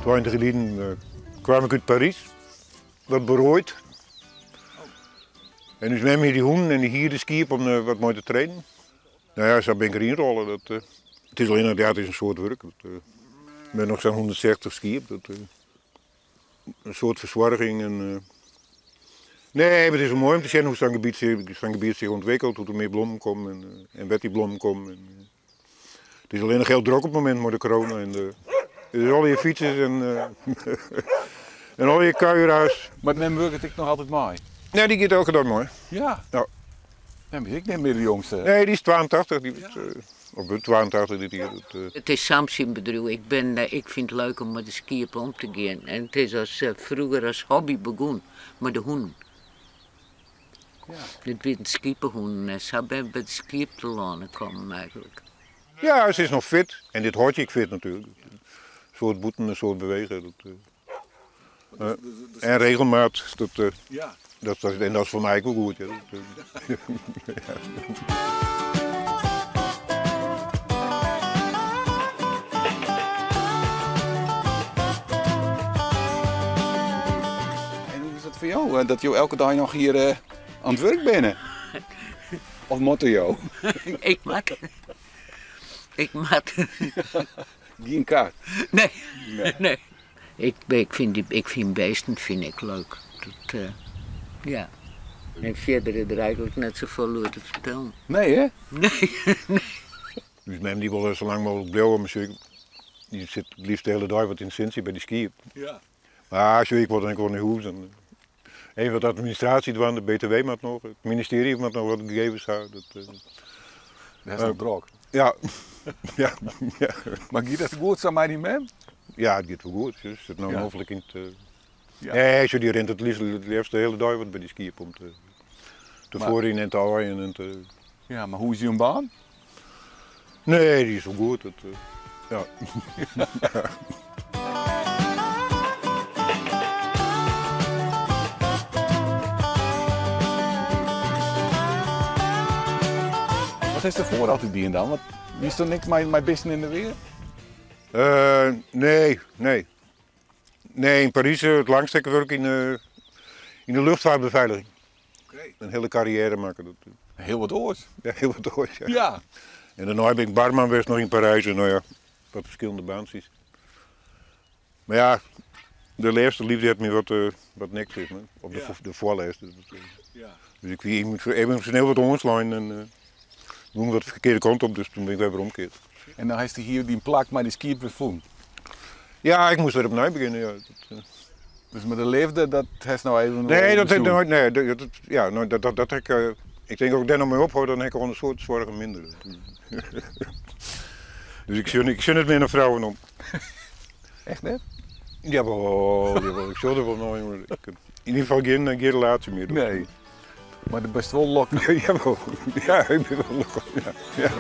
20 jier lyn kwam ik út Parys, wat beroaid. En ús mem hie dy hûnen en dy hierde skiep om der wat mei te trainen. No ja, sa bin ik deryn rôle. Dat, it is allinnich, ja, it is in soad wurk. Dat, met noch sa'n 160 skiep. Dat, in soad fersoarging en. Nee, mar it is wol moai om te sjen hoe't sa'n gebiet, sa'n gebiet sich ûntwikkelt, hoe't der mear blommen komme en, en wêr't dy blommen komme. En, it is allinnich hiel drok op it momint mei de corona en de, dus allegear fytsers en, en allegear kuieraars. Mar mem wurket ek noch altyd mei? Nee, dy giet elke dei mei. Ja? Ja. Mem is ek net mear de jongste. Nee, dy is 82, dy wurdt, of wurdt 82 dit jier. Dat, It is Sam syn bedriuw. Ik bin, ik fyn it leuk om mei de skiep om te gean. En it is as froeger as hobby begûn mei de hûnen. Ja. It wienen skieppehûnen en sa bin ik by de skiep telâne kommen eigentlik. Ja, se is noch fit en dit hâldt je ek fit natuerlik. In soad bûten, in soad bewege. Dat, en regelmaat, dat, Ja. dat, dat, en dat is foar my ek wol goed. Ja. En hoe is dat foar jo, dat jo elke dei noch hjir oan it wurk binne? Of moatte jo? Ik moat. Ik moat. Gjin kar? Nee, nee. Ik, ik fyn dy, ik fyn beesten fyn ik leuk. Dat, ja. En fierder is der eigentlik net safolle oer te fertellen. Nee, hè? Nee, nee. Us mem dy wol sa lang mooglik bliuwe, mar sjoch, dy sit it liefst de hiele dei wat yn it sintsje by dy skiep. Ja. Mar sjoch, ik wol dan ek wol nei hûs. En even wat administraasje dwaan, de BTW moat noch, it ministearje moat noch wat gegevens ha. Dat, Dat is noch drok. Ja. ja. ja. Mar giet dat goed sa mei dyn mem? Ja, it giet wol goed. Se sit no Ja. noflik yn it. Ja. Nee, sjoch, dy rint it liefst, it leafst de hiele dei wat by dy skiep om te, te Mar- fuorjen en te aaien en te. Ja, mar hoe is dyn baan? Nee, dy is wol goed. Dat, ja. Wat hast derfoar altyd dien dan? Want wiest der niks mei, mei bisten yn de weer? Nee, nee. Nee, yn Parys it langst ha ik wurke yn de, yn de luchtvaartbeveiliging. In hiele karriêre makke. Dat, Hiel wat oars. Ja, hiel wat oars, ja. Ja. En dêrnei bin ik barman west noch yn Parys en no ja, wat ferskillende baantsjes. Mar ja, de lêste liefde hat my wat, wat niks, sis mar. Of de, Ja. de foarlêste. Dat, Ja. Dus ik wie emosjoneel wat oanslein en gong wat de ferkearde kant op, dus toen bin ik wer weromkeard. En dan hast hjir dyn plak mei dy skiep wer fûn? Ja, ik moast wer opnij begjinne, ja. Dat, Dus mei de leafde, dat hast no even Nee, dat besjoen? nooit, nee, dat, dat, ja, no, dat, dat, dat ik, ik tink as ik dêr no mei ophâld, dan ha ik al in soad soargen minder. Dus ik sjoch, ik sjoch net mear nei frouwen om. Echt net? Jawol, jawol, ik sjoch der wol nei, mar ik, yn ieder gefal gjin, gjin relaasje mear. Nee. Mar do bist wol lokkich. Jawol, ja, ik bin wol lokkich, ja. ja.